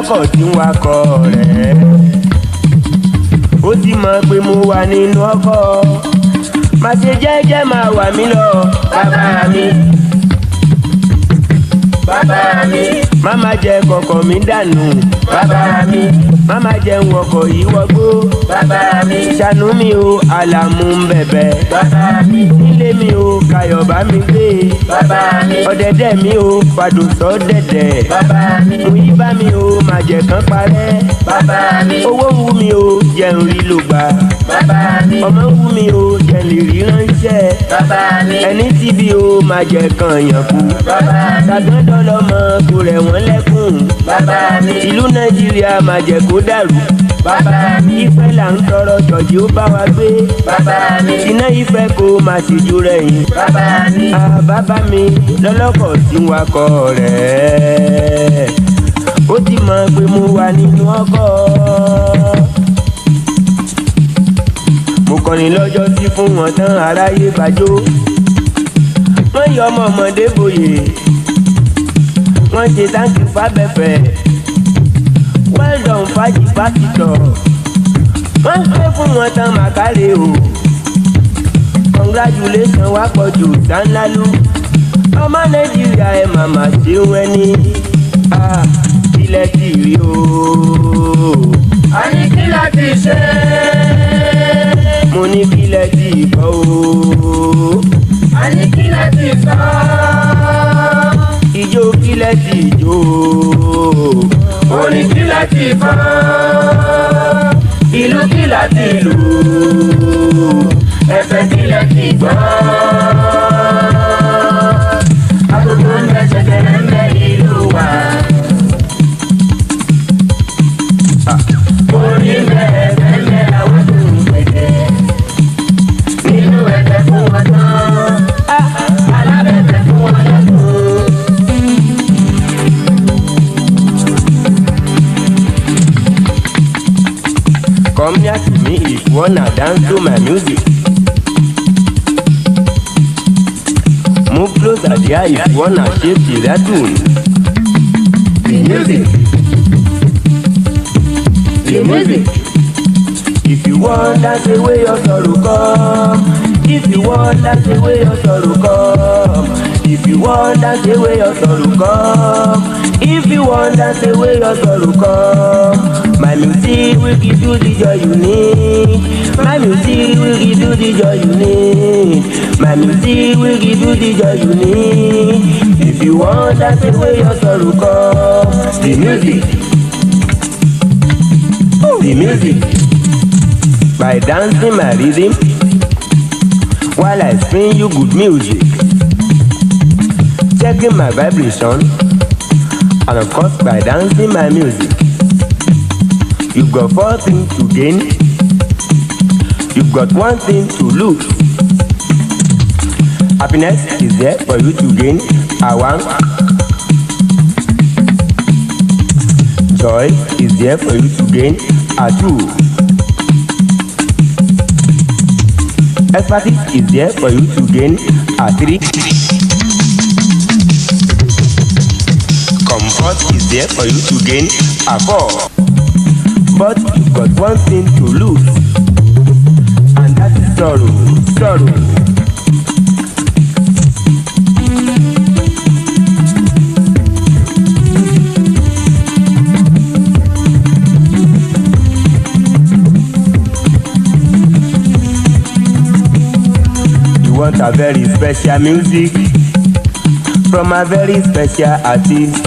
Lọ́lọ́kọ̀ tí ń wakọ̀ rẹ̀, ó ti mọ̀ pé mo wà nínú ọkọ̀. Má ṣe jẹ́jẹ́, máa wà mí lọ, bàbá mi. Bàbá mi. Má má jẹ kọ̀kọ̀ mi dànù, Bàbá mi. Má má jẹ ń wọkọ̀ yìí wọgbó. Bàbá mi. Ṣàánú mi o, àlàmú ń bẹ̀bẹ̀. Bàbá mi. Nílé mi o, kayọ̀ bá mi gbé. Bàbá mi. Ọ̀dẹ̀dẹ̀ mi o, fàdùn sọ dẹ̀dẹ̀. Bàbá mi. Mú bá mi o, má jẹ kán parẹ́. Bàbá mi. Owó wù mí o, jẹun rí ló gbà. Bàbá mi. Ọmọ wù mí o, jẹun lè rí ránṣẹ́. Bàbá mi. Ẹni tí bí o, má jẹ kàn yàn kú. Bàbá mi. Ṣàgán dọ́lọ́mọ kò rẹ̀ wọ́n lẹ́kùn. Bàbá mi. Ìlú Nàìjíríà, má jẹ́ kó dàrú. Bàbá mi. Ìfẹ́ là ń tọrọ, jọ̀jí ó bá wa gbé. Bàbá mi. Iná ìfẹ́ kó má sì ju rẹ̀ yìí. Bàbá mi. Bàbá mi lọ́lọ́kọ̀ tí ń wakọ̀ rẹ̀, ó ti mọ̀ pé mo wà nínú ọkọ̀. Mo kọrin lọ́jọ́ sí fún wọn tán, aráyé bàjọ́. Wọ́n yọ ọmọ ọmọdé bòye, wọ́n ṣe thank you fábẹ́fẹ́, well done fájì pásítọ̀. Wọ́n ń pẹ́ fún wọn tán, màkàrẹ́ o, congratulation wá pọ̀ jù sánlálú. Ọmọ Nàìjíríà, ẹ màmá ṣeun ẹni ilẹ̀ tí rí o. A ní kí láti ṣe? Mo ní kílẹ̀ tí gbọ́ o. A ní kí láti sọ? Ijó kílẹ̀ tí jó o. Orin kí láti fọ́? Ìlú kí láti lù? Ẹ̀fẹ̀ kí láti gbọ́? Agogo ń bẹ, ṣẹ̀kẹ̀rẹ̀ ń bẹ ìlú wa. Orin ń bẹ, ẹ̀fẹ̀ ń bẹ, àwọn tó ń pèdè. Nínú ẹ̀fẹ̀ fún wọn tán. Alábẹ̀fẹ̀ fún wọn lọ́dún. Come near to me if you wanna dance to my music. Move closer there if you wanna shake to that tune. The music. The music. If you want dance away your sorrow, come. If you want dance away your sorrow, come. If you want dance away your sorrow, come. If you want dance away your sorrow, come. My music will give you the joy you need. My music will give you the joy you need. My music will give you the joy you need. If you want dance away your sorrow, come. The music. The music. By dancing my rhythm while I spin you good music, checking my vibration, and of course by dancing my music. You've got four things to gain, you've got one thing to lose. Happiness is there for you to gain. A one. Joy is there for you to gain. A two. Expertise is there for you to gain. A three. Comfort is there for you to gain. A four. But you've got one thing to lose, and that is sorrow, sorrow. You want a very special music from a very special artist,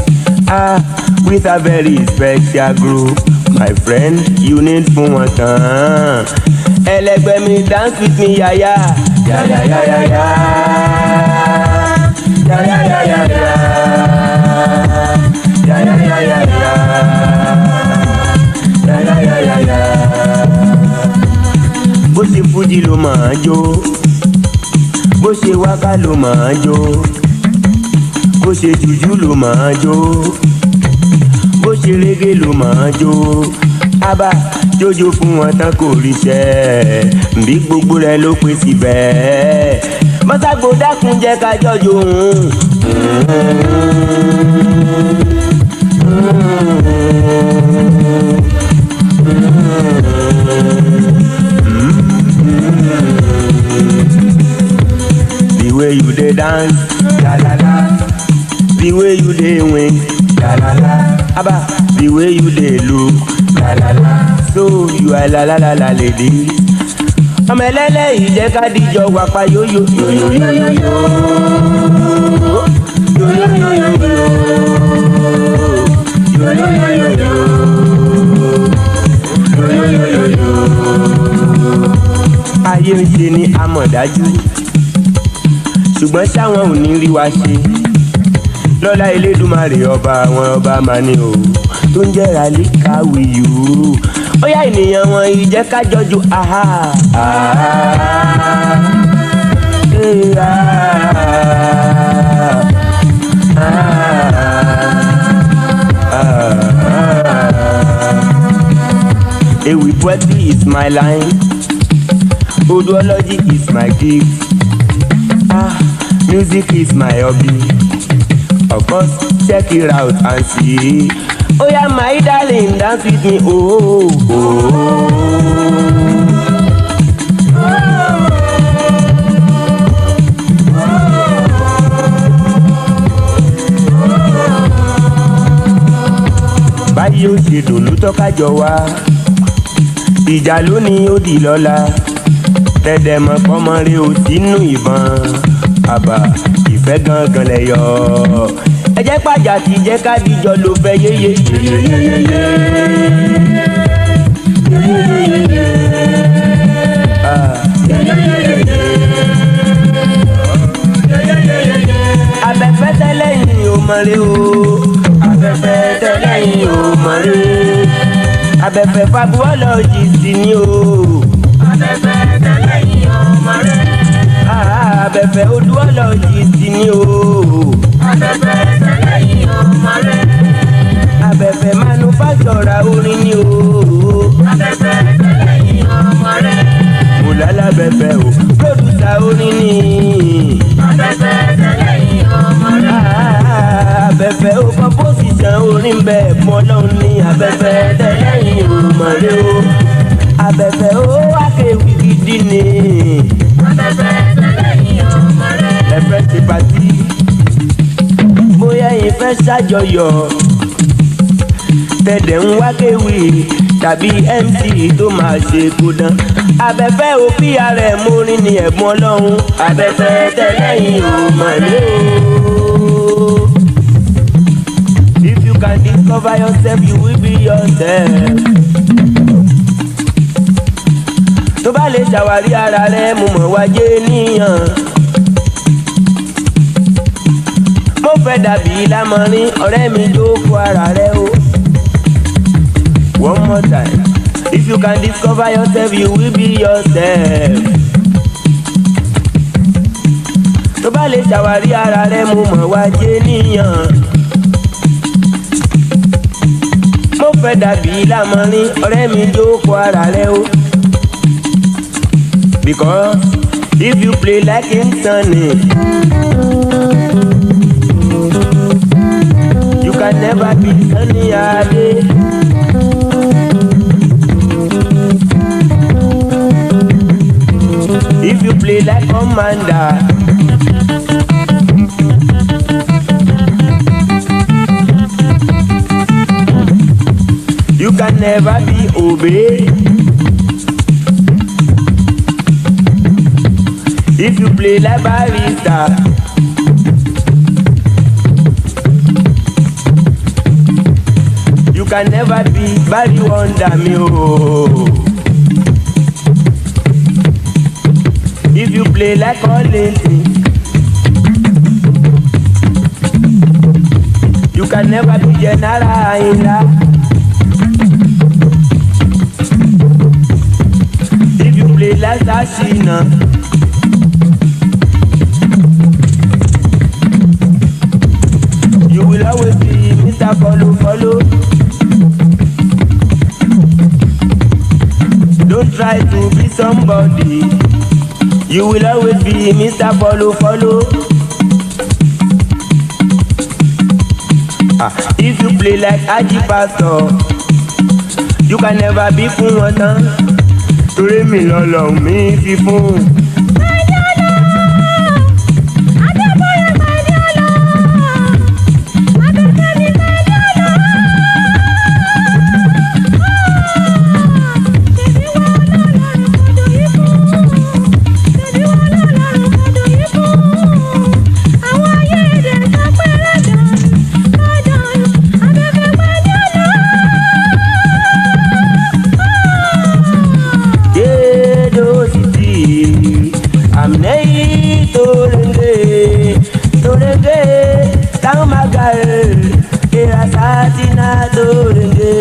ah, with a very special group. My friend, you need fún wọn tán. Ẹlẹgbẹ́ mi, dance with me, yaya. Yaya yaya ya. Yaya yaya ya. Yaya yaya ya. Yaya yaya ya. Bó ṣe fújì ló máa jó, bó ṣe wákà ló máa jó, bó ṣe jùjú ló máa jó, bó ṣe reggae ló máa jó, ábà jójó fún wọn tán, kò ríṣẹ́ bí gbogbo rẹ̀ ló pín síbẹ̀. Mọ́ságbó, dákun jẹ́ ká jọjọ òun. The way you dey dance, la la la. The way you dey win, la la la. Abba, the way you dey look, la la la. So you are la la la la lady. Ọmọ ẹlẹ́lẹ́ yìí jẹ́ ká díjọ wà pa yóyó yóyó yóyó yóyó yóyó yóyó yóyó yóyó yóyó. Ayé ń ṣe ni amọ̀dájú, ṣùgbọ́n sáwọn ò ní rí wa ṣe. Lọ́lá Elédùmarè ọba àwọn ọba máa ní o tó ń jẹ́ Ràlíkàwé yòó. Ó yá ènìyàn wọn ìjẹ́ ká jọjú aha. Eh, ah, ah, ah. Ewì poetry is my line, Odology is my gift, ah, music is my hobby. Of course, check it out and see. Oh yeah, my darling, dance with me. Oh, oh, oh. Báyìí ó ṣe dùn ló tọ́kájọ wá. Ìjà lónìí ó di lọ́la. Tẹ̀dẹ̀mọ̀ kọ́mọre ò sínú ìbọn. Àbà ìfẹ́ gangan lẹ̀ yọ. Ẹ jẹ́ pàjá tí jẹ́ ká díjọ ló fẹ́ yéye. Abẹ́fẹ́ tẹ́lẹ̀yìn ò mọ̀rẹ́ o. Abẹ́fẹ́ tẹ́lẹ̀yìn ò mọ̀rẹ́. Abẹ́fẹ́ fabuọ́lọ́jì sí ni o. Abẹ́fẹ́ tẹ́lẹ̀yìn ò mọ̀rẹ́. Abẹ́fẹ́ odúọ́lọ́jì sí ni o. Abẹ́fẹ́ tẹ́lẹ̀yìn ò mọ̀rẹ́. Abẹ́fẹ́ manufacturer orin ni o. Abẹ́fẹ́ tẹ́lẹ̀yìn ò mọ̀rẹ́. Mo lálábẹ́fẹ́ o, producer orin ni. Abẹ́fẹ́ tẹ́lẹ̀yìn ò mọ̀rẹ́. Abẹ́fẹ́ o, composition orin bẹ́ẹ̀ mọ́ lọ́hùn ní abẹ́fẹ́ tẹ́lẹ̀yìn ò mọ̀rẹ́ o. Abẹ́fẹ́ o wákèwì gidi ni. Abẹ́fẹ́ tẹ́lẹ̀yìn ò mọ̀rẹ́. Ẹ fẹ́ ṣe party, bóyá ẹ̀yin fẹ́ ṣàjọyọ̀, tẹ̀dẹ̀ ń wá kéwì tàbí MC tó máa ṣe kó dán. Abẹ́fẹ́ o PRM orin ni ẹ̀bùn ọlọ́run. Abẹ́fẹ́ tẹ́lẹ̀yìn ò mọ̀lẹ́ o. If you can discover yourself, you will be yourself. Tó bá lè ṣàwárí ara rẹ, mo mọ̀ wájé níyàn. Mo fẹ́ dàbí lámọrin, ọ̀rẹ́ mi jókòó ara rẹ o. One more time. If you can discover yourself, you will be yourself. Tó bá lè ṣàwárí ara rẹ, mo mọ̀ wájé níyàn. Mo fẹ́ dàbí lámọrin, ọ̀rẹ́ mi jókòó ara rẹ o. Because if you play like King Sunny, you can never be Sunny Ade. If you play like Commander, you can never be Obey. If you play like Barrister, you can never be Barry Wonder mi o. If you play like Kollington, you can never be General Ayinla. If you play like Sashina, you will always be Mr. Follow Follow. Don't try to be somebody. You will always be Mr. Follow Follow. Ah, if you play like Aji Pastor, you can never be fún wọn tán. Torí mi lọ́lọ́run mi fi fún. Dedo City, Amnei Torenge, Torenge, Tamagae, Erasatina Torenge.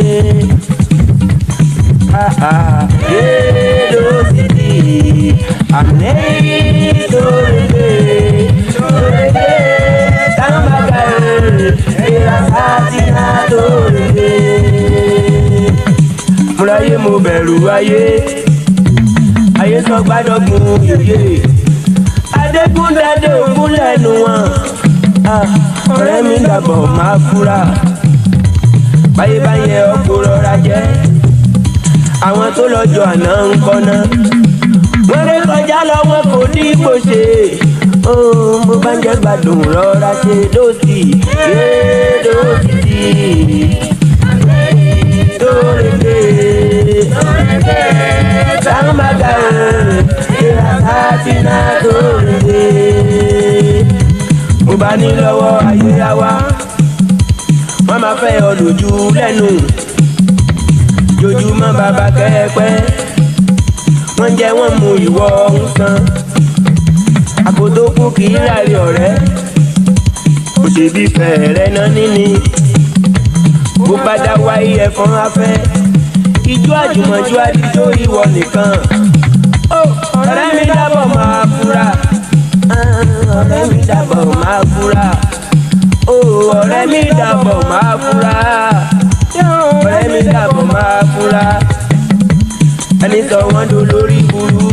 Ah ah, Dedo City, Amnei Torenge, Torenge, Tamagae, Erasatina Torenge. Múráyé mo bẹ̀rù ayé, ayé sọ gbádọ́gun yòyè adégúndádé ògún lẹ́nu wọn. Ah, ọ̀rẹ́ mi dàbọ̀ máa fura, báyé báyé ọkọ̀ rọra jẹ́. Àwọn tó lọ́jọ́ àná ń kọ́ná, wọ́n lè kọjá lọ, wọn kò ní kò ṣe. Mo bá ń jẹ́ gbádùn, rọra ṣe dóòtì yé dóòtì dóòrèké sàmàgà ìràsátìnà dóòrèké. Mo bá ní lọ́wọ́ ayé wa, wọ́n máa fẹ́ ọ lójú lẹ́nu jojúmọ́ bàbá kẹ́pẹ́. Wọ́n jẹ́ wọ́n mú ìwọ ń san àkótó kú kì í ráre ọ̀rẹ́. Kò ṣe bí fẹ̀rẹ̀ náà níní, bó bá dá wáyé ẹ̀fọn afẹ́ ijó àjùmọ̀jú àdìjó ìwọ nìkan. Ó, ọ̀rẹ́ mi dábọ̀ máa fura. Ọ̀rẹ́ mi dábọ̀ máa fura. Ó, ọ̀rẹ́ mi dábọ̀ máa fura. Ọ̀rẹ́ mi dábọ̀ máa fura. Ẹni sọ wọ́n do lórí burú,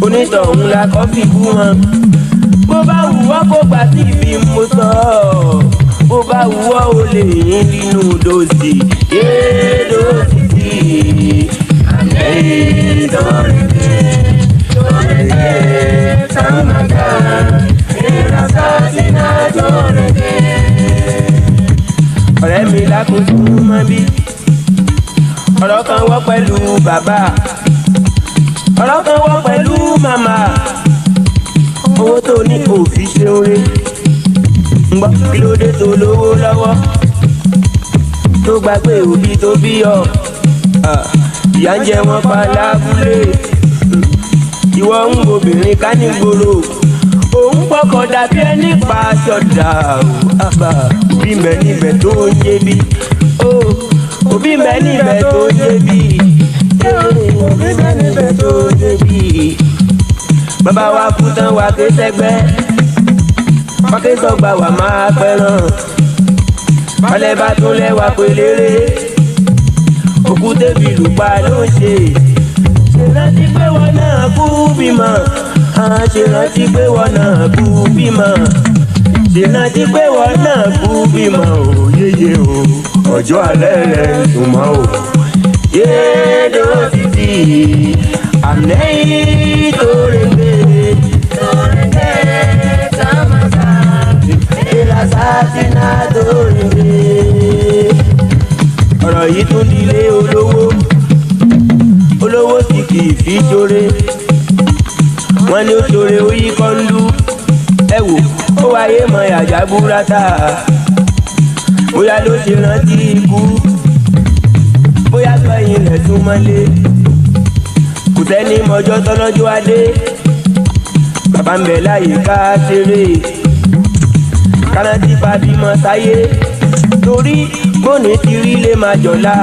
onítọ̀hún la kọ́fì bú wọn. Bó bá wù ọ́ kó gbà sí ibi mo sọ ọ́, bó bá wù ọ́ o lè yín nínú dòsì yé dòsì tì àmì dòrèké dòrèké sàmàgà ìrasàtìnà dòrèké. Ọ̀rẹ́ mi lákòóso mọ́ bí ọ̀rọ̀ kan wọ́ pẹ̀lú bàbá, ọ̀rọ̀ kan wọ́ pẹ̀lú màmá. Owó tó ní kò fi ṣe oore ń gbọ́, kí ló dé tó lówó lọ́wọ́ tó gbàgbé òbí tó bí ọ? Ah, ìyà ń jẹ wọn pa lábúlé, ìwọ ń obìnrin ká ní gbòòrò, òun pọkàn dàbí ẹni pa aṣọ dà ó. Àbá òbí mẹ níbẹ̀ tó ń jẹbi, ó òbí mẹ níbẹ̀ tó ń jẹbi, òbí mẹ níbẹ̀ tó ń jẹbi. Bàbá wa kú tán, wa ké sẹ́gbẹ́, wa ké sọ́gbà, wà máa pẹ́ràn balẹ̀ bá tún lẹ́wà pé lérè òkúté bí lùpa ló ń ṣe. Ṣèrántí pé wọn náà kú bímọ. Ah, ṣèrántí pé wọn náà kú bímọ. Ṣèrántí pé wọn náà kú bímọ o, yéye o, ọjọ́ alẹ́ rẹ̀ ń súnmọ́ o. Yéèdó títì àmì tó rẹ̀gbẹ́ Torenge, tamasa, ìlàsátìnà tó rẹ̀gbẹ́. Ọ̀rọ̀ yìí tún dilé olówó, olówó sì kì í fi ṣoore. Wọ́n ní ó ṣoore, ó yí kọ́ńdú. Ẹ wò ó, wáyé mọ àjà búrátà. Bóyá ló ṣe rántí ikú, bóyá gbẹ̀yìn rẹ̀ tún mọ́lé. Kò sẹ́ni mọ́jọ́ tọ́lọ́jọ́ adé. Bàbá ń bẹ láyé ká ṣeré, kárántì fàbímọ sáyé, torí bóni ti rí lè máa jọ̀la.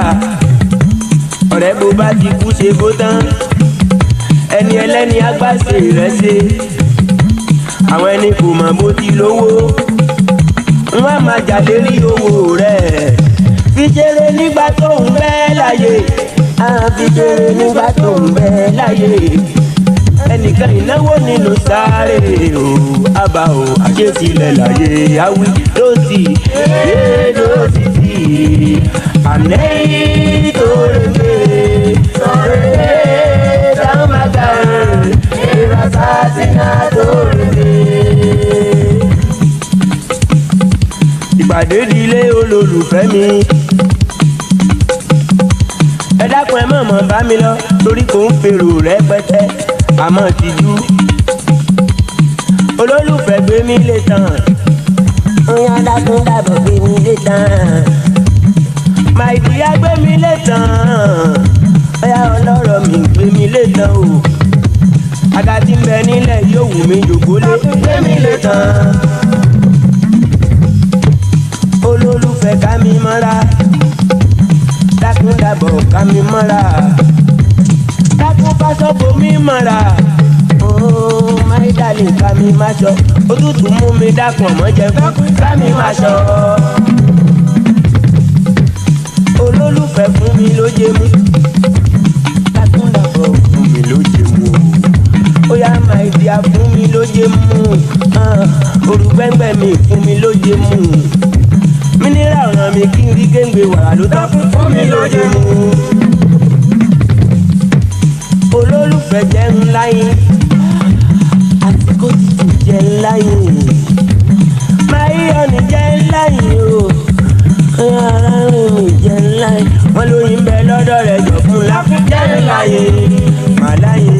Ọ̀rẹ́, bó bá ti kú ṣe bó tán, ẹni ẹlẹ́ni agbáṣe rẹ̀ ṣe. Àwọn ẹni kò mọ̀ bó ti lówó, wọ́n á máa jà lérí owó rẹ̀. Fi ṣeré nígbà tó ń bẹ́ láyé. Á fi ṣeré nígbà tó ń bẹ́ láyé. Ẹnìkan ìnáwó nínú sáré o, àbá o, àṣesílẹ̀ láyé awí lọ́sì yé lọ́sì sí ànẹ́yìn tó rẹ̀ rẹ̀ dáhùnmáta ìrọ̀sátìnà tó rẹ̀. Ìpàdé dilé olólùfẹ́ mi, ẹ dákun, ẹ mọ̀mọ́ bá mi lọ torí kò ń fèrò rẹpẹtẹ àmọ́ tìjú. Olólùfẹ́ gbé mi lé tán, oyan dákun dàbọ̀ gbé mi lé tán, màìdíyà gbé mi lé tán, ọyá ọlọ́rọ̀ mi gbé mi lé tán o, àga tí ń bẹ nílẹ̀ yóò wù mí jòkó lé, gbé mi lé tán. Olólùfẹ́ ká mi mọ́ra, dákun dàbọ̀ ká mi mọ́ra, dákun fásọ́bò mi mọ́ra, ooo my darling, ká mi má sọ, òtútù mú mi, dákun ọmọ jẹ fún ká mi má sọ. Olólùfẹ́ fún mi ló jẹ mú, dákun dàbọ̀ fún mi ló jẹ mú o, ó yá my dear, fún mi ló jẹ mú, olùgbẹ́ngbẹ́ mi fún mi ló jẹ mú, mínírà ọ̀ràn mi kí n rí géńgbé wàrà ló tọ́ fún mi ló jẹ mú. Olólùfẹ́ jẹ́ ńlá yín, àsìkò tútù jẹ́ ńlá yín, máa ọ̀nì jẹ́ ńlá yín o, ara mi jẹ́ ńlá yín, wọ́n lóyún bẹ lọ́dọ̀ rẹ̀ jọ fún ńlá jẹ́ ńlá yín, màlá yín,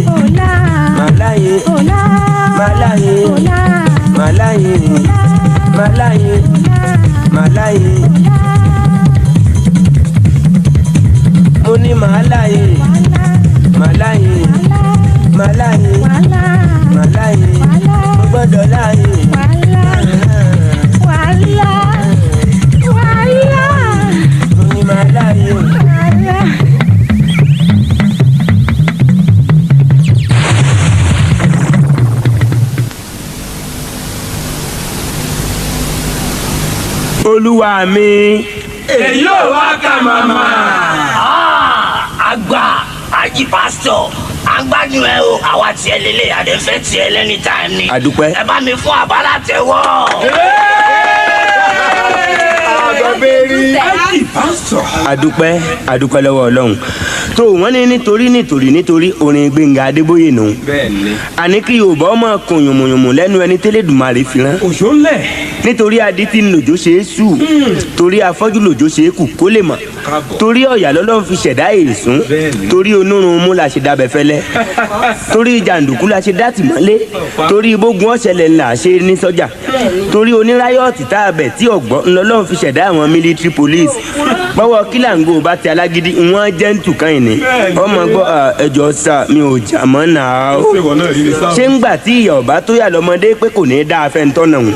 màlá yín, màlá yín, màlá yín, màlá yín, màlá yín, mo ní màálà yín, màlá yín, màlá yín, màlá yín, mo gbọ́dọ̀ láyé. Wàhálà, wàhálà. Mo ní màálà yín. Wàhálà. Olúwa mi. Èyí ò wá kà màmá. Àgbà ají pásítọ̀, à ń gbádùn ẹ o, àwa tiẹ̀ lélẹ̀ àdẹ́fẹ́ tiẹ̀ lẹ́ni tá a ní. Àdúpẹ́. Ẹ bá mi fún àbálà tẹ̀wọ́. Àgọ̀bẹ̀rì. Ají pásítọ̀. Adúpẹ́, adúpẹ́ lọ́wọ́ Ọlọ́run tó wọ́n ní nítorí nítorí nítorí orin Gbẹ̀ngà Adébóyè nù. Bẹ́ẹ̀ni. Àní kí Yorùbá ọmọ kun yùmùyùmù lẹ́nu ẹni tẹ́lẹ̀dùmarè fi rán. Òṣó ńlẹ̀. Nítorí adití lòjó ṣe é sù, torí afọ́jú lòjó ṣe é kù kó lè mọ̀. Káàbọ̀. Torí ọ̀yà lọ́lọ́run fi ṣẹ̀dá èsún. Bẹ́ẹ̀ni. Torí onírun mú la ṣe dábẹ́ fẹ́lẹ́, torí jàǹdùkú la ṣe dá tìmọ́lé, torí bógun ọ̀ṣẹlẹ̀ ńlá ṣe ní sọ́jà, torí oníráyọ̀tì tá a bẹ̀ tí ọ̀gbọ́n ńlọ́lọ́run fi ṣẹ̀dá àwọn military police. Bọ́wọ́ kílàngó bá ti alágídí wọ́n jẹ́ ń tùkàn yìí ni. Bẹ́ẹ̀ni. Ọmọ gbọ́, ẹjọ́ sà mi ò jà mọ́ náà o. Ṣé ìwọ náà rí mi sáà? Ṣé ń gbà tí ìyà ọba tó yà lọ́mọdé pé kò ní í dáa fẹ́ ń tọ́nà òun,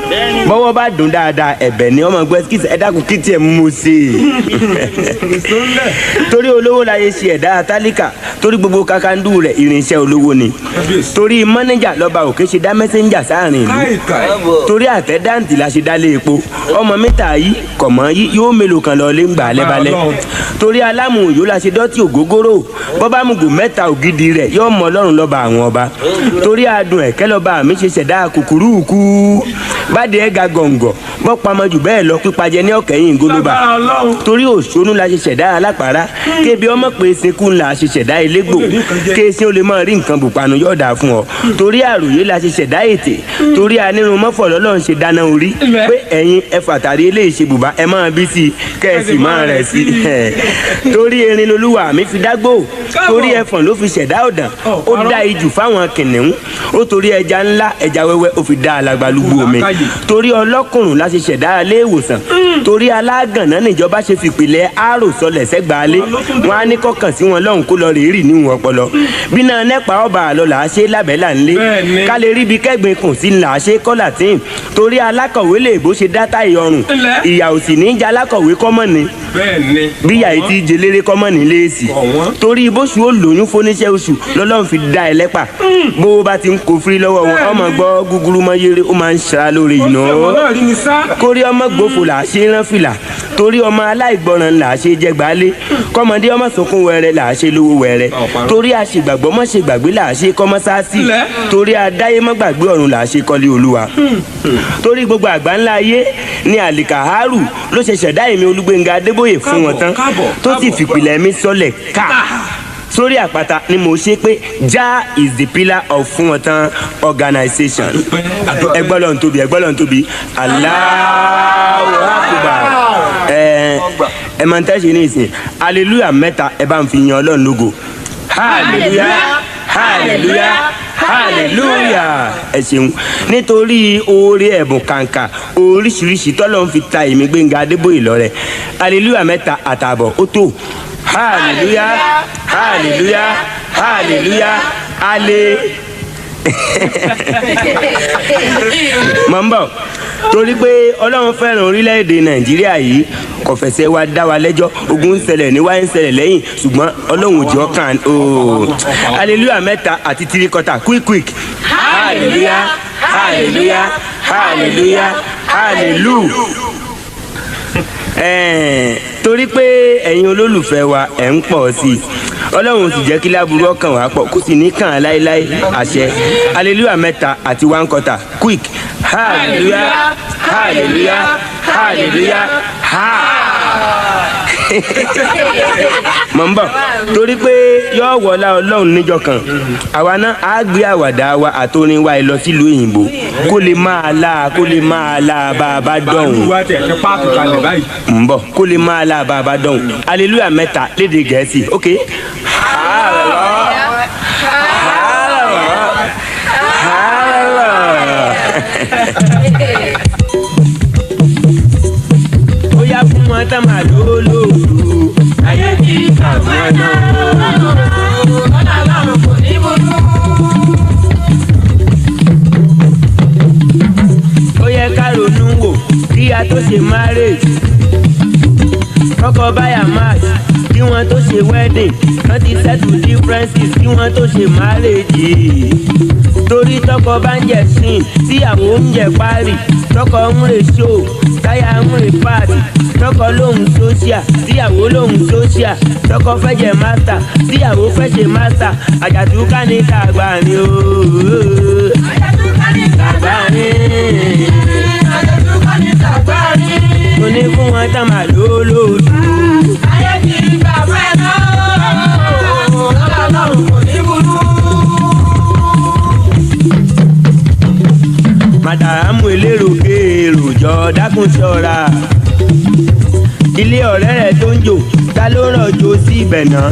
bọ́wọ́ bá dùn dáadáa ẹ̀bẹ̀ ni ọmọ gbọ́, kí ẹ dákun kí tiẹ̀ mú sí i. Òṣó ńlẹ̀. Torí olówó la yẹ ṣe ẹ̀dá tálíkà, torí gbogbo kakandu rẹ̀ irinṣẹ́ olówó ni. Kábíyèsí. Torí mọ́nẹ́jà lọ́ba òkè ṣe dá mẹ́sẹ́ńjà sáàrin ìlú. Káì káì. Torí àtẹ́dáǹtì la ṣe dálé epo, ọmọ mẹ́ta yìí kọ̀mọ́ yìí yóò mélòó kan lọ lé ń gbà lẹ́balẹ́. Ọlọ́run. Torí alámùyó la ṣe dọ́tí ògógóró, bọ́bá mùgò mẹ́ta ògidì rẹ̀ yóò mọ Ọlọ́run lọ́ba àwọn ọba. Torí adùn ẹ̀kẹ́ lọ́ba mi ṣe ṣẹ̀dá kùkùrúùkù, bádé ẹ̀ ga gọ̀ǹgọ̀ bọ́ pamọ́ jù bẹ́ẹ̀ lọ, pípajẹ ní ọ̀kẹ́yìn gólóbà. Lágbára Ọlọ́run. Torí òṣónú la ṣe ṣẹ̀dá alápàrá, kébi ọmọ pé sekú ńlá ṣe ṣẹ̀dá elégbò. Ó lè rí nǹkan jẹ. Kéésì ó lè máa rí nǹkan bùpanu yóò dáa fún ọ. Torí àròyé la ṣe ṣẹ̀dá ètè, torí anírun mọ́fọ̀ lọ́lọ́run ṣe dáná orí. Ilẹ̀. Pé ẹ̀yin ẹ fàtàrí eléyìí ṣe bùbá, ẹ máa bí sí i kẹ́ ẹ sì máa rẹ̀ sí i. Torí erin lolúwa mi fi dágbò. Káàbọ̀. Torí ẹfọ̀n ló fi ṣẹ̀dá ọ̀dàn. Ọ̀, Ó parọ́. dá ijù fáwọn kìnìún, ó torí ẹja ńlá, ẹja wẹ́wẹ́, ó fi dá alagbalúgbú omi. Làákàyè. Torí ọlọ́kùnrùn la ṣe ṣẹ̀dá ilé ìwòsàn, torí alágànná níjọba ṣe fìpìlẹ̀ àrò sọlẹ̀ sẹ́gbàálé, wọn á ní kọ́kàn sí wọn lọ́hùn kó lọ rèé rì níwọ̀n ọpọlọ bínà nẹ́pà ọba àlọ́ là á ṣe lábẹ́là ńlé. Bẹ́ẹ̀ni. Ká lè ríbi kẹ́gbin kùn sí là á ṣe kọ́là tíì, torí alákọ̀wé lè bó ṣe dátà ìyọrùn. Ńlẹ̀. Ìyà òsì ní í jẹ́ alákọ̀wé kọ́mọ̀ ni. Bẹ́ẹ̀ni. Bí ìyá yìí ti jẹléré kọ́mọ̀ ní léèsì. Ọ̀wọ́n. Torí bóṣù ó lóyún fóníṣẹ́ oṣù lọ́lọ́run fi dá ẹ lẹ́pà, bó o bá ti ń kó firi lọ́wọ́ wọn, ọmọ gbọ́ gúgúrú mọ́ yéré, ó máa ń ṣara lóore Ó yìí ṣe ìwọ náà. náà rí mi sá. Kórí ọmọ gbófo là á ṣe rán fìlà, torí ọmọ aláìgbọràn là á ṣe jẹgbàálé, kọmọdé ọmọ sunkún wẹrẹ là á ṣe lówó wẹrẹ. rẹ. Torí àṣegbàgbọ́ mọ́ ṣe gbàgbé là á ṣe kọ́ mọ́sáàsì. Torí adáyé mọ́ gbàgbé ọ̀run là á ṣe kọ́lé olúwa. Torí gbogbo àgbà ńlá ayé ni àlìkàhárù ló ṣe ṣẹ̀dá èmi Olúgbénga Adébóyè fún wọn tán, tó sì fìpìlẹ̀ mi sọlẹ̀ ká sórí àpáta ni mo ṣe pé Jah is the pillar of fún wọn tán organization. Ẹgbọ́n lọ́n tóbi, ẹgbọ́n lọ́n tóbi, Allahu Akbar. Ẹ máa ń tẹ́sí ní ìsìn hallelujah mẹ́ta, ẹ bá ń fi yan Ọlọ́run lógo. Hallelujah, hallelujah, hallelujah. Ẹ ṣeun nítorí oore ẹ̀bùn kàǹkà oríṣiríṣi tọ́lọ́ ń fi ta èmi Gbénga Adébóyè lọ́rẹ. Hallelujah mẹ́ta àtààbọ̀ ó tó. Hallelujah, hallelujah, hallelujah, ale. Mọ̀ ń bọ̀ torí pé Ọlọ́run fẹ́ràn orílẹ̀-èdè Nàìjíríà yìí, kò fẹsẹ̀ wa dá wa lẹ́jọ́. Ogun ń ṣẹlẹ̀ ní wáyé, ń ṣẹlẹ̀ lẹ́yìn, ṣùgbọ́n Ọlọ́run ò jẹ́ ọkàn ooo. Hallelujah mẹ́ta àti tirikọ́ta, quick quick. Hallelujah, hallelujah, hallelujah, hallelujah. Torí pé ẹ̀yin olólùfẹ́ wa ẹ̀ ń pọ̀ sí i, Ọlọ́run sì jẹ́ kí láburú ọkàn wa pọ̀, kó sì ní kàn án láéláé, àṣẹ. Hallelujah mẹ́ta àti one quarter, quick. Hallelujah, hallelujah, hallelujah, ha. Mọ̀ ń bọ̀ torí pé yóò wọlá Ọlọ́run níjọ́ kan, àwa náà á gbé àwàdà wa àtòrin wa lọ sílùú òyìnbó, kó lè máa la, kó lè máa la bá a bá dọ̀hùn. Wá tẹ̀ ẹ́ páàkì kalẹ̀ báyìí. Ń bọ̀, kó lè máa la bá a bá dọ̀hùn. Hallelujah mẹ́ta lédè Gẹ̀ẹ́sì, ok. Hallelujah, hallelujah, hallelujah. Ó yá, fún wọn tá máa lólóòlù. Ayé ti gbàgbọ́ ẹ̀ náà. Lọ́la lọ́run kò ní burú. Ó yẹ ká ronú wò kí a tó ṣe marriage, kọ́kọ́ báyà match kí wọ́n tó ṣe wedding, wọ́n ti settle differences kí wọ́n tó ṣe marriage. Torí tọkọ bá ń jẹ sin, tíyàwó ń jẹ parí, tọkọ ń rè show, táyà ń rè party, tọkọ lóhùn social, tíyàwó lóhùn social, tọkọ fẹ́ jẹ master, tíyàwó fẹ́ ṣe master, àjàtúkà ní tàgbà ni ooo. Àjàtúkà ní tàgbà Tàgbà ni. Àjàtúkà ní tàgbà ní. Mo ní fún wọn tán máa lólóòlù. Ayé ti gbàgbọ́ ẹ̀ náà. Lọ́la lọ́run kò ní burú. Màdàrámù elérò kéèrò jọ, dákun ṣọ́ra. Ilé ọ̀rẹ́ rẹ̀ tó ń jò, ta ló rọ̀jò sí ibẹ̀ náà?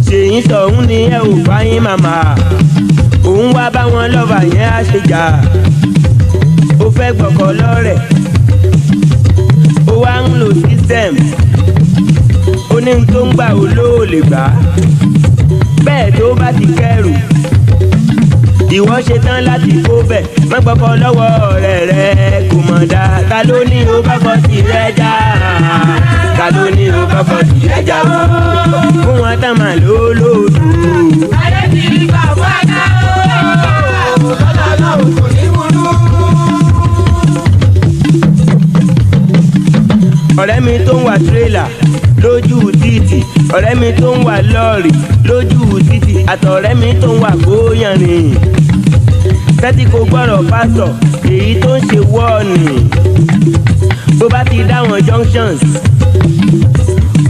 Ṣèyí sọ̀hún ni ẹ ò fáyín màmá òun wá bá wọn lọ́fà yẹn á ṣe jà. Ó fẹ́ gbọ́kọ̀ lọ́rẹ̀, ó wá ń lo system, ó ní tó ń gbà ó lóò lè gbà á bẹ́ẹ̀. Tó bá ti kẹ́rù, ìwọ ṣe tán láti kó bẹ̀, má gbọ́kọ̀ lọ́wọ́ ọ̀rẹ́ rẹ, kò mọ̀ dá. Ta ló ní o bọ́kọ̀ sí rẹ já? Ta ló ní o bọ́kọ̀ sí rẹ já o? Fún wọn tán máa ló lòdù. Ayé ti gbàgbọ́ ẹ̀ náà. Lọ́la lọ́run kò ní burú. Ọ̀rẹ́ mi tó ń wa tírélà lójú títì, ọ̀rẹ́ mi tó ń wa lọ́ọ̀rì lójú títì, àtọ̀rẹ́ mi tó ń wa kóyànrìn, tẹ́tí kò gbọ́rọ̀ pásọ̀ èyí tó ń ṣe wọ́ọ̀nì. Bó bá ti dá wọn junctions,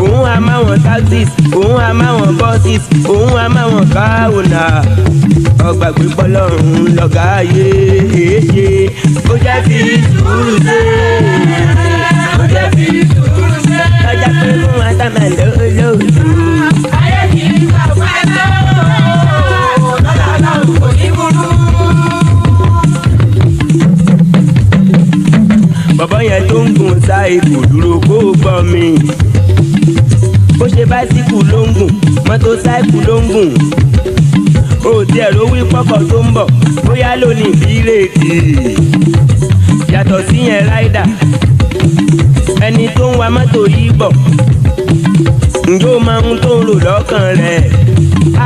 òun á máwọn taxis, òun á máwọn buses, òun á máwọn káwọnà. Ọgbà gbígbọ́ lọ́rùn lọ́gàá ayé, èéṣe ó jẹ́ fi sùúrù ṣe. Ó jẹ́ fi sùúrù ṣe. Lọ́jà pé fún wa tá máa lò lóòlù. Ayé ti gbàgbọ́ ẹ̀ náà. Lọ́la lọ́run kò ní burú. Bọ̀bọ́ yẹn tó ń gun sáìkù, dúró kó o gbọ́ mi. Bó ṣe báísíkù ló ń gùn, mọ́tò sáìkù ló ń gùn. O tiẹ̀ ló wí pọ́kọ̀ tó ń bọ̀, bóyá lónìí bírèkì. Yàtọ̀ sí yẹn, rider, ẹni tó ń wa mọ́tò yìí bọ̀, ǹjọ́ o máa ń tó ń rò lọ́kàn rẹ̀?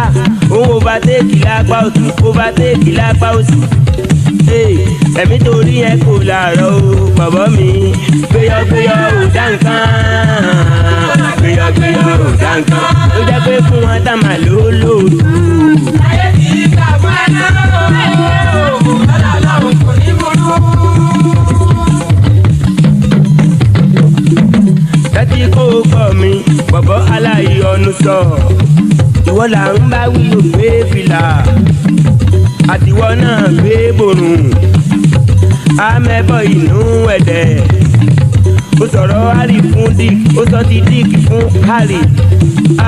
Ah, òun overtake lápá ọ̀tún, overtake lápá òsì. Ẹ̀mí torí yẹn kò láàárọ̀ o, bọ̀bọ̀ mi gbé. Gbéyọ̀gbéyọ̀ ò dá nǹkan, gbéyọ̀gbéyọ̀ ò dá nǹkan. Ó jẹ́ pé fún wọn tá màá ló lòdù. Ayé ti gbà fún ẹ náà, lọ́la Ọlọ́run kò ní burú. Tẹ́tí kó o kọ́ mi, bọ̀bọ̀ aláìyọnu sọ. Ìwọ là ń bá wí ò gbé fìlà, àtiwọ́ náà gbé borùn. Amẹ́bọ̀ inú ẹ̀dẹ̀. Ó sọ̀rọ̀ Harry fún Dick, ó sọ ti Dick fún Harry.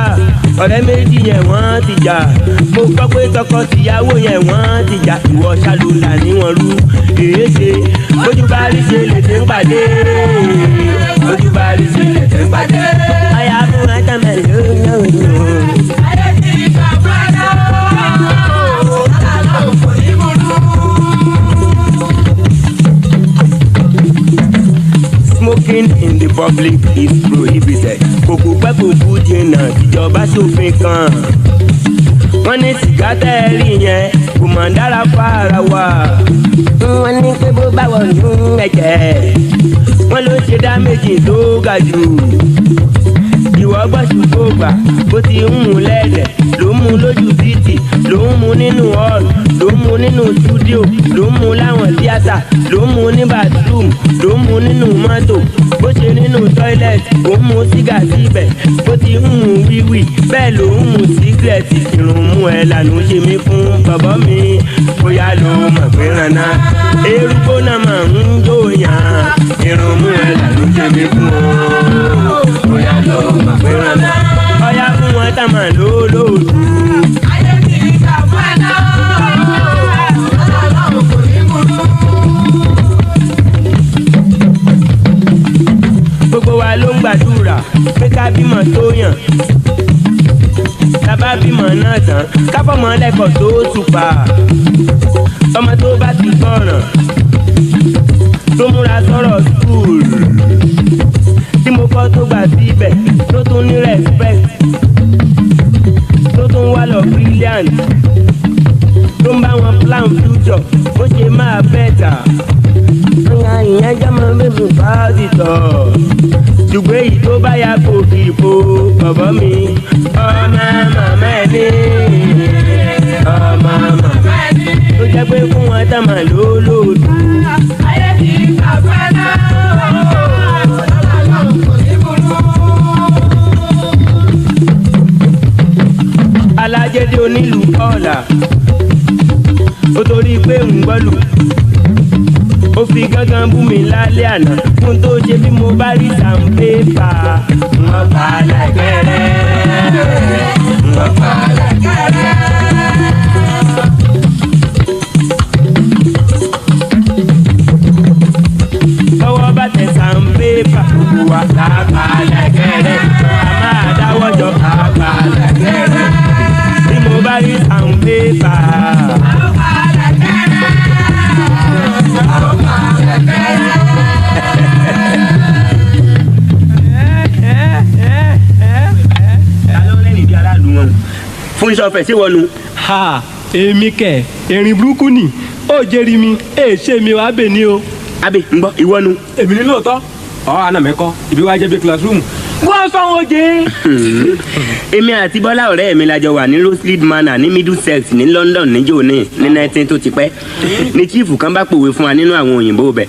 Ah, ọ̀rẹ́ méjì yẹn wọ́n ti jà. Mo gbọ́ pé tọkọ-tìyàwó yẹn wọ́n ti jà. Ìwọ ṣàlùlà níwọ̀n rú. Èé ṣe bójú bá rí ṣe lè ṣe ń pàdé. Bójú bá rí ṣe lè ṣe ń pàdé. Aya fún Ádámẹ̀ lóyún. Ayé ti gbà fún ẹ náà, lọ́la Ọlọ́run kò ní burú. Smoking in the public is prohibited. Kòkò pẹ́ kò kú jìnnà ìjọba ṣòfin kan. Wọ́n ní sìgá tẹ́ ẹ rí yẹn kò mọ̀ dára fara wa. Wọ́n ní pé bó bá wọ̀ nú ẹ̀jẹ̀. Wọ́n ló ṣe dá méjì tó ga jù. Ìwọ gbọ́ ṣùgbọ́n gbà bó ti ń mú lẹ́lẹ̀ ló ń mú lójú títì ló ń mú nínú hall ló ń mú nínú studio ló ń mú láwọn tíátà ló ń mú ní bathroom ló ń mú nínú mọ́tò bó ṣe nínú toilet ó ń mú sígà síbẹ̀ bó ti ń mú wíwì bẹ́ẹ̀ ló ń mú sígírẹ̀tì. Irun mú ẹ lànà ṣe mí fún bàbá mi, bóyá ló mọ̀ pé rànà erúgbó náà máa ń jòyàn. Irun mú ẹ lànà ṣe mí fún o, bóyá ló mọ̀ pé rànà ọ̀yá fún wọn tá màá ló lòdù. Ayé ti gbà fún ẹ náà, lọ́la Ọlọ́run kò ní burú. Gbogbo wa ló ń gbàdúrà pé ká bímọ tó yàn, tábà bímọ náà tán ká fọmọ lẹ́kọ̀ọ́ tó tùpà. Ọmọ tó bá ti gbọ́ràn tó múra sọ̀rọ̀ school tí mo kọ́ tó gbà síbẹ̀ tó tún ní respect tó tún wá lọ brilliant tó ń bá wọn plan future bó ṣe máa better. Ìyá ìyẹn jẹ́ mọ́ bíbí pásítọ̀, ṣùgbọ́n èyí tó bá yà kò kì í po bọ̀bọ̀ mi. Ọmọ màmá ẹ̀ ní ọmọ màmá ẹ̀ ní tó jẹ́ pé fún wọn tá màá ló lòdù. Ayé ti gbà fún ẹ náà, lọ́la Ọlọ́run kò ní burú. Alájẹdẹ onílù ọ̀la ó torí pé ń gbọ́lù ó fi gángan bú mi lálẹ́ àná fún tó ṣe bí mo bá rí sàǹpépà wọ́n pa láìpẹ́rẹ́ wọ́n pa láìpẹ́rẹ́. Tọwọ́ bá tẹ sàǹpépà gbogbo wa lápá láìpẹ́rẹ́, a máa dáwọ́ jọ lápá láìpẹ́rẹ́ bí mo bá rí sàǹpépà. Ta ló ń rẹ́rìn bí aráàlú wọn? Fún iṣẹ́ ọ̀fẹ́ sí wọnú. Ha, èmi kẹ erin burúkú ni ó jẹ́rìí mi èè ṣe mi wàá bè ní o. Abe ń gbọ́ ìwọ nu. Èmi ní lóòótọ́ ọ̀ àná mi kọ́ ibi wá jẹ́ bí classroom. Wọ́n sọ wọn jẹ́. Èmi àti Bọ́lá ọ̀rẹ́ mi la jọ wà ní Rosefield Manor ní Middlesex ní London níjó ní 19 tó ti pẹ́ ní chief kan bá pòwe fún wa nínú àwọn òyìnbó bẹ̀.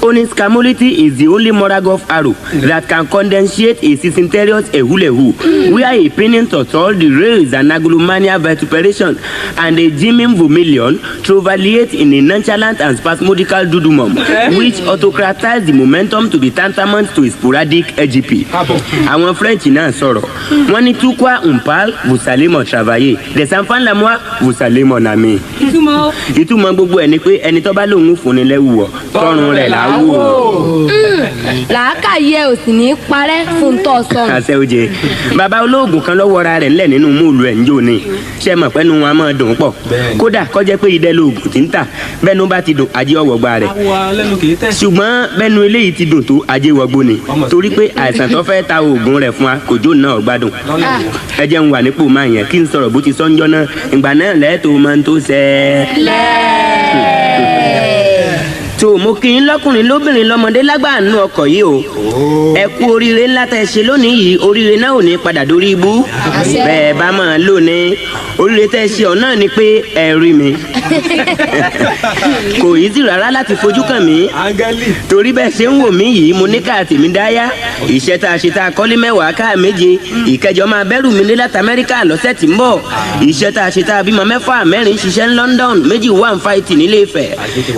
Ó ní scamolity is the only moral golf arrow that can condensate a syrinterious ehulehu where a pinning turtle the rails and agulomania vituperation and a jimming vermilion trovaliate in a nonchalant and spasmodical dudumum which autocratize the momentum to be tantamount to a sporadic AGP. Àwọn French náà sọ̀rọ̀, wọ́n ní tukwa mpal vous allez travailler des enfants la moi vous allez mon ami. Ìtumọ̀. Ìtumọ̀ gbogbo ẹ̀ ni pé ẹni tó bá lòun fún ni lẹ́wù wọ̀ tọrùn rẹ̀ là á wò. Làákàyè ò sì ní í parẹ́ fún tó sọnù. Àṣẹ oje bàbá olóògùn kan lọ́wọ́ ra rẹ̀ ńlẹ̀ nínú móòlù ẹ̀ ń jò ní ṣe mọ̀ pẹ́nu wọn a máa dùn pọ̀, kódà kọjá pé idẹ lóògùn tí ń tà bẹ́nu bá ti dùn ajé ọ̀wọ̀ gba rẹ̀, Àwa lẹ́nu kì í tẹ̀. ṣùgbọ́n bẹ́nu eléyìí ti dùn tó ajé wọgbó ni, torí pé àìsàn tó fẹ́ ta oògùn rẹ̀ fún wa kò jó náà gbádùn. Ẹ jẹ́ ń wà nípò máa yẹn kí n sọ̀rọ̀ bó ti sọ́njọ́ náà ìgbà náà lẹ́ẹ̀tọ́ máa ń tó sẹ́ẹ́. Tó mo kí n lọ́kùnrin lóbìnrin lọ́mọdé lágbàánú ọkọ̀ yìí o. Ẹ kú oríire ńlá tẹ́ ṣe lónìí yìí, oríire náà ò ní padà dórí ibú. Bẹ́ẹ̀ bá máa lónìí, oríire tẹ́ ṣe ọ̀ náà ni pé ẹ rí mi. Kò yí sí rárá láti fojú kàn mí. Torí bẹ́ẹ̀ ṣe ń wò mí yìí, mo ní káà tèmi dáyà. Iṣẹ́ tá a ṣe tá a kọ́lé 10 káà 7, ìkẹjọ máa bẹ́rù mi dé láti Amẹ́ríkà lọ́sẹ̀ tí ń bọ̀. Iṣẹ́ tá a ṣe tá a bímọ 6, 4 ṣiṣẹ́ ní London, 2 wà ń fa ìtì nílé Ifẹ̀.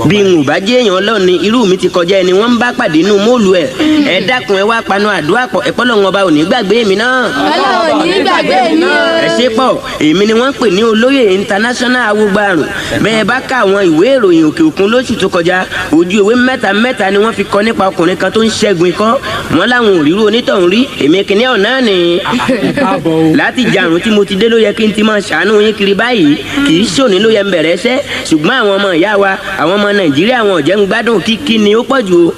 Bí n ò bá jẹ́ èèyàn Ọlọ́run ni irú mi ti kọjá ẹni wọ́n ń bá pàdé inú móòlù ẹ̀. Ẹ dákun, ẹ wá panu àdúrà pọ̀, ẹ̀pọ́ lọ́wọ́n ọba ò ní gbàgbé mi náà. Ọlọ́run ò ní gbàgbé mi o. Ẹ ṣe pọ̀, èmi ni wọ́n ń pè ní olóyè international awogbarùn. Bẹ́ẹ̀ bá ka àwọn ìwé ìròyìn òkè òkun lóṣù tó kọjá, ojú ìwé 3 mẹ́ta ni wọ́n fi kọ nípa ọkùnrin kan tó ń ṣẹ́gun ikọ́. Wọ́n láwọn ò ríru onítọ̀hún rí, èmi kìíní ọ̀nà ni. Láti jàrún tí mo ti dé ló yẹ kí n ti máa ṣàánú yín kiri báyìí, kì í ṣòní ló yẹ ń bẹ̀rẹ̀ iṣẹ́, ṣùgbọ́n àwọn ọmọ ìyá wa, àwọn ọmọ Nàìjíríà wọn ò jẹ́ ń gbádùn kíkí ni ó pọ̀ jù o.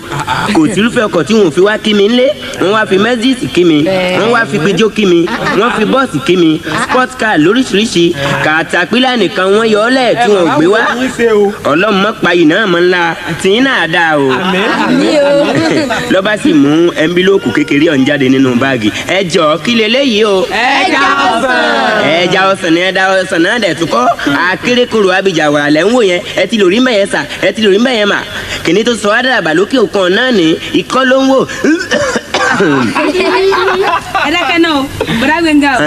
Kò sírúfẹ́ ọkọ̀ tí wọn ò fi wá kí mi ńlé, wọ́n wá fi Mercedes kí mi, wọ́n wá fi Peugeot kí mi, wọ́n fi bọ́ọ̀sì kí mi, sport car lóríṣiríṣi, kàtàpílà nìkan wọ́n yọ ọ́ lẹ̀ tí wọn ò gbé wá. Ọlọ́run mọ́ payì náà mọ́ ńlá tìyín náà dáa o. Lọ́ba sì mú ẹnbílóòkù kékeré ọ̀hún jáde nínú báàgì. Ẹ jọ̀ọ́ kí leléyìí o. Ẹja ọsàn. Ẹja ọsàn ni, ẹja ọsàn náà dẹ̀ tún kọ́. Akérèkọrò abidjan wà lẹ́ ń wò yẹn, ẹ ti lórí mbẹ̀yẹn sà, ẹ ti lórí mbẹ̀yẹn mà. Kìnní tó sọ ádàbà lókè òkun náà ní ikọ́ ló ń wò. Ẹ dákẹ́ náà o, bọ̀dá Gbénga o.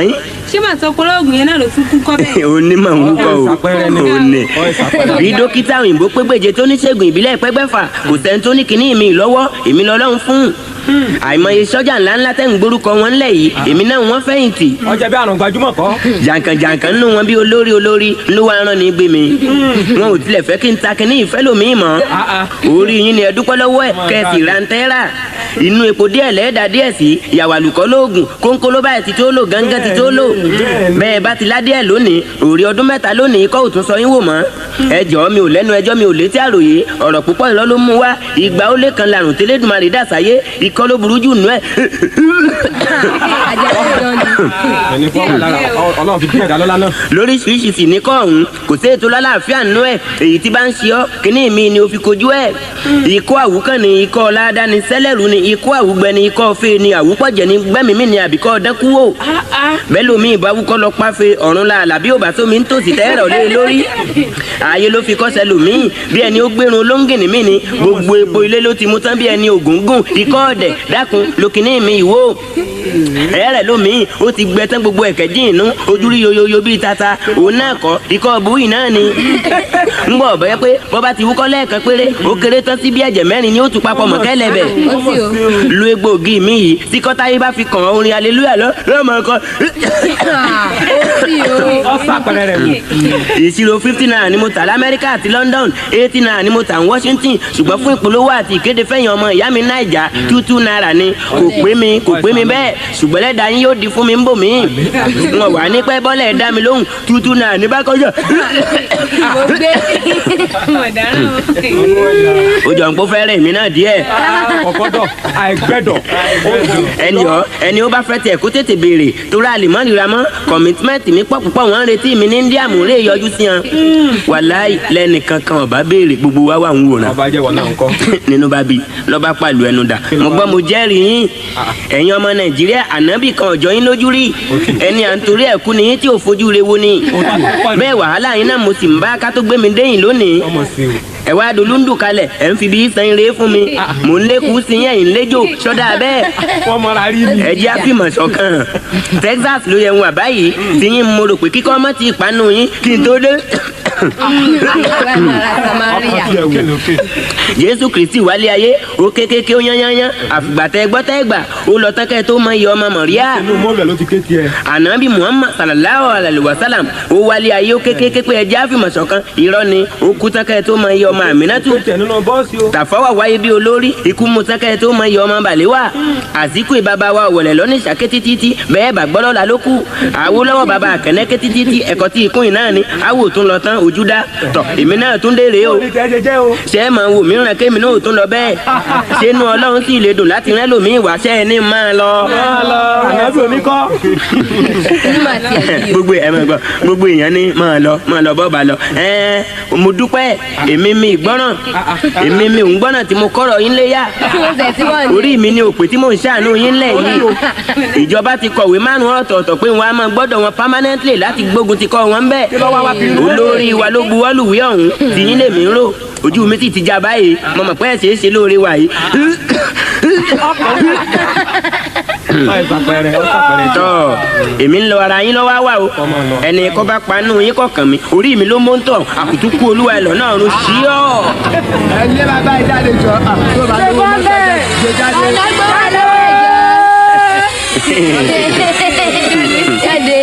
Ṣé màá sọ pé olóògùn yẹn náà ló tún kún kọ́ bẹ́ẹ̀? Onímọ̀ ń wúkọ́ o, òní. Bí dókítà òyìnbó pégbèje tó níṣègùn ìbílẹ̀ pẹ́gbẹ́fà, kò sẹ́ni tó ní kinní mi lọ́wọ́, èmi lọ́lọ́run fún. Àìmọye sọ́jà ńláńlá tẹ́ ń gbórúkọ wọn ńlẹ̀ yìí, èmi náà wọ́n fẹ̀yìntì. Ọjà bí àrùn gbajúmọ̀ kọ́. Jàǹkànjàǹkàn nínú wọn bí olórí olórí ló wá rán ní gbé mi. Wọn ò tilẹ̀ fẹ́ kí n ta kinní ìfẹ́ lòmíì mọ́. Orí yín ni ẹ dúpẹ́ lọ́wọ́ ẹ̀ kẹ́sì rántẹ́rà. Inú epo díẹ̀ lẹ́ẹ̀dá díẹ̀ sí, ìyàwó àlùkọ́ lóògùn, kónkó ló báyìí ti tó lò, gángan ti tó lò. Bẹ́ẹ̀ bá ti lá díẹ̀ lónìí, òrí ọdún 3 lónìí kọ́ òtún sọ yín wò mọ́. Ẹ jọ̀ọ́ mi ò lẹ́nu ẹjọ́, mi ò létí àròyé, ọ̀rọ̀ púpọ̀ irọ́ ló mú wá. Ìgbà ó lé kan làrùn tẹ́lẹ̀dùmarè dàsáyé, ikọ́ ló burú jù nú ẹ̀. Lóríṣiríṣi sì ní kọ́ ọ̀hún, kò sí ètò lálàáfíà nú ẹ̀, èyí tí bá ń ṣe ọ́, kíní mi ni o fi kojú ẹ̀. Ikọ́ àwùkàn ni ikọ́ ọ̀làdá ni sẹ́lẹ̀rú ni ikọ́ àwùgbẹ ni ikọ́ ọ̀fẹ́ ni àwùpọ̀jẹ̀ ni gbẹ́mìí ni àbíkọ́ ọ̀dẹ́kúwò. Bẹ́ẹ̀ lómi ìbáwúkọ́ lọ páfe ọ̀run la àlàbí ò bá sómi ń tòsí tẹ́rọ̀ lé lórí. Ààyè ló fi kọ́sẹ̀ lòmíì bí ẹni ó gbérun olóńgìní mi ni gbogbo epo ilé ló ti mú tán bí ẹni ògúngún ikọ́ ọ̀dẹ̀ dákun lókìní mi ìwó. Ẹ̀rẹ̀ lómìí ó ti gbẹ tán gbogbo ẹ̀kẹ́ dín inú ojú rí yoyoyo bíi tata òun náà kọ́ ikọ́ búyì náà ni. Ń bọ̀ bẹ́ẹ̀ pé bọ́ bá ti wúkọ́ lẹ́ẹ̀kan péré ó kéré tán sí bí ẹ̀jẹ̀ 4 ni ó tún papọ̀ mọ́ kẹ́lẹ́bẹ̀. Lu egbòogi mi yìí tí kọ́táyé bá fi kàn orin aleluya lọ lọ́mọ kan. Ìṣirò 50 naira ni mo tà l'Amẹ́ríkà àti London, 80 naira ni mo tà ní Washington, ṣùgbọ́n fún ìpolówó àti ìkéde fẹ̀yìn ọmọ ìyá mi Naija 22 naira ni. Kò pé mi, kò pé mi bẹ́ẹ̀, ṣùgbọ́n lẹ́dàá yín yóò di fún mi ń bò mí. Wọn wà ní pẹ́ bọ́lẹ̀ dá mi lóhùn 22 naira ní bákọ́jọ́. Ó jọ ń pọ́ fẹ́rẹ̀ mi náà díẹ̀. Ọ̀gọ́dọ̀ àìgbẹ́dọ̀. Ẹni ó bá fẹ́ tiẹ̀ kó tètè béèrè torí àlìmọ́ nira mọ́ commitment mi pọ̀ púpọ̀ wọ́n ń retí mi ní India mò ń lè yọjú sí wọn. Wàláì lẹ́nìkan kan ọ̀bá béèrè gbogbo wa wà ń wòran. Ọba jẹ́ wọn náà ń kọ́. Nínú bá bi lọ́ba pàlù ẹnu dà. Mo gbọ́ mo jẹ́rìí yín. Ẹ̀yin ọmọ Nàìjíríà ànábì kan ọ̀jọ́ yín lójú rí. Ẹni à ń torí ẹ̀kú ni yín tí ò fojú re wo ni. Bẹ́ẹ̀ wàhálà yín náà mo sì ń bá ká tó gbé mi déyìn lónìí. Ẹ wá dolúndùn kalẹ̀ ẹ̀ ń fi bí san ire fún mi. Mò ń lékun sí yẹn ń léjò sọ́dà bẹ́ẹ̀. Wọ́n mọra rí mi. Ẹ jẹ́ àfìmọ̀ ṣọ̀kan. Texas ló yẹ ń wà báyìí. Tí yín mo rò pé kíkọ́ ọmọ ti ìpanu yín kí n tó dé. Jésù Kristi wálé ayé ó kékeré ó yányányán àfìgbà tẹ gbọ́ tẹ́ gbà ó lọ tán kẹ́ tó mọ iye ọmọ Mọ̀ríà. Ànábì Muhammad sallallahu alayhi wa sallam ó wálé ayé ó kékeré pé ẹjẹ́ àfìmọ̀ ṣọ̀kan irọ́ ni ó kú tán kẹ́ tó mọ iye ọmọ Àmínátù. Tàfáwà wáyé bí olórí ikú mu tán kẹ́ tó mọ iye ọmọ Bàléwà. Àsìkò ìbàbà wa wọ̀lẹ̀ lọ́ní ìṣàké títí bẹ́ẹ̀ bá gbọ́ lọ́la ló kù. Àwòlọ́wọ́ bàbá àkànnẹ́kẹ́ títí ẹ̀kọ́ tí ikú yìí náà ni àwò tún lọ tán Ojú dá tọ̀, èmi náà tún dé rèé o. Ó ní tẹ́ jẹjẹ́ o. Ṣé ẹ máa wò mìíràn kémi náà ò tún lọ bẹ́ẹ̀? Ṣé inú Ọlọ́run sì lè dùn láti rẹ́ lòmíì wá? Ṣẹ́ ẹ ní máa lọ. Máa lọ ànábì oníkọ́. Inú màá tiẹ̀ bí o. Gbogbo ẹ máa gbọ́, gbogbo èèyàn ní máa lọ, máa lọ bọ́ọ̀bà lọ. Ẹ́ẹ́, mo dúpẹ́. Èmi mi ìgbọ́ràn, èmi mi ò ń gbọ́ràn tí mo kọ́rọ̀ yín léyà. Ó tẹ̀ sí wọ́n ní. Orí mi ni òpè tí mò ń ṣàánú yín lẹ̀ yìí. Ìjọba ti kọ̀wé márùn ọ̀tọ̀ọ̀tọ̀ pé wọ́n á máa gbọ́dọ̀ wọn permanently láti gbógun ti kọ́ wọn bẹ́ẹ̀. Olórí wa ló buwọ́lùwé ọ̀hún. Tìyín lèmi ń rò, ojú mi sì ti já báyìí. Mo mọ̀ pé ẹ̀ ṣeé ṣe lóore wa yìí. Ọ̀sàpẹrẹ ọ̀sàpẹrẹ. Tọ́ èmi ń lọ, ara yín lọ́wọ́ wà o. Ẹni kọ́ bá panú yín kọ̀ọ̀kan mi, orí mi ló mọ́ ń tọ̀ àkùtùkù olúwa ẹ̀ lọ́nà ọ̀run sí ọ́. Ẹ lé bàbá yìí jáde jọ, tó bá lówó mọ́tò gbé jáde. Ọ̀nà gbọ́dọ̀ lọ́wọ́ ẹ̀jọ̀. Jáde.